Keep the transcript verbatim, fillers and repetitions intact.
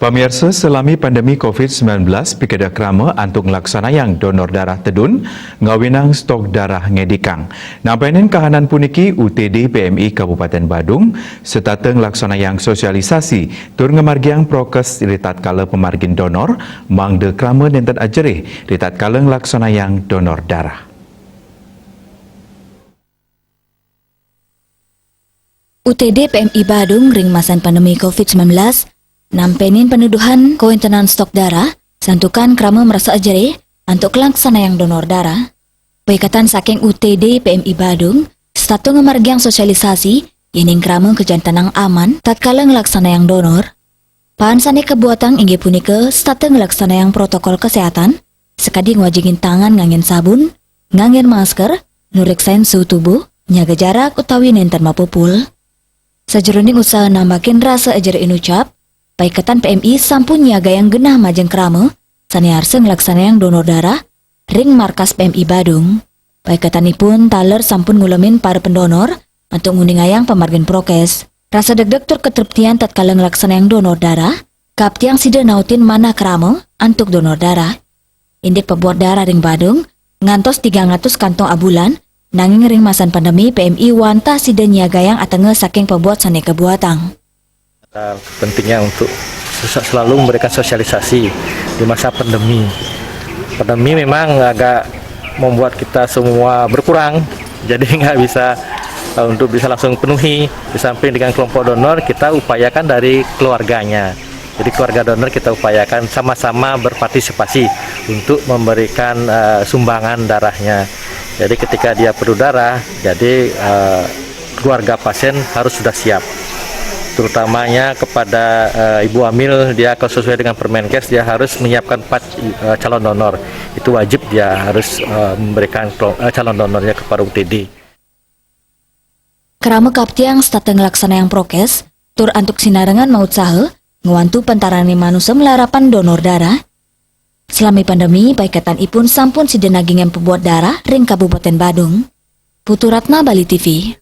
Pamiarsa, salami pandemi covid sembilan belas, pikada krama antuk nglaksanayang donor darah tedun, ngawinang stok darah ngedikang. Nampenin kahanan puniki, U T D P M I Kabupaten Badung setata nglaksanayang sosialisasi tur ngamargiang prokes ri tatkala pamargin donor, mangda krama nenten ajerih ri tatkala nglaksanayang donor darah. U T D P M I Badung ring masan pandemi covid sembilan belas nampenin panuduhan kawentenan stok darah, santukan krama marasa ajerih antuk nglaksanayang donor darah. Paiketan saking U T D P M I Badung setata ngamargiang sosialisasi, yening krama kajantenang aman tatkala nglaksanayang donor. Paan sane kabuatang inggih punika setata nglaksanayang protokol kesehatan, sakadi ngwajibin tangan nganggen sabun, nganggen masker, nureksain suhu tubuh, nyaga jarak utawi nenten mapupul. Sajeroning usaha nambakin rasa ajerih inucap, paiketan P M I sampun nyiagayang genah majeng krama sane arsa nglaksanayang donor darah ring markas P M I Badung. Paiketanipun taler sampun ngulemin para pendonor antuk nguningayang pamargin prokes. Rasa degdeg tur katreptian tatkala nglaksanayang donor darah, kaptiang sida nautin manah krama antuk donor darah. Indik pabuat darah ring Badung ngantos tigang atus kantong abulan, nanging ring masan pandemi P M I wantah sida nyiagayang atenga saking pabuat sane kabuatang. Pentingnya untuk selalu memberikan sosialisasi di masa pandemi. Pandemi memang agak membuat kita semua berkurang, jadi nggak bisa eh, untuk bisa langsung penuhi. Di samping dengan kelompok donor, kita upayakan dari keluarganya. Jadi keluarga donor kita upayakan sama-sama berpartisipasi untuk memberikan eh, sumbangan darahnya. Jadi ketika dia perlu darah, jadi eh, keluarga pasien harus sudah siap. Terutamanya kepada eh, ibu hamil, dia kalau sesuai dengan Permenkes, dia harus menyiapkan empat eh, calon donor. Itu wajib, dia harus eh, memberikan kelo- eh, calon donornya kepada U T D. Krama kaptiang setata nglaksanayang prokes, tur antuk sinarengan mautsaha ngwantu pantarane manusa malarapan donor darah. Salami pandemi, paiketanipun sampun sida nagingang pabuat darah ring Kabupaten Badung. Putu Ratna, Bali T V.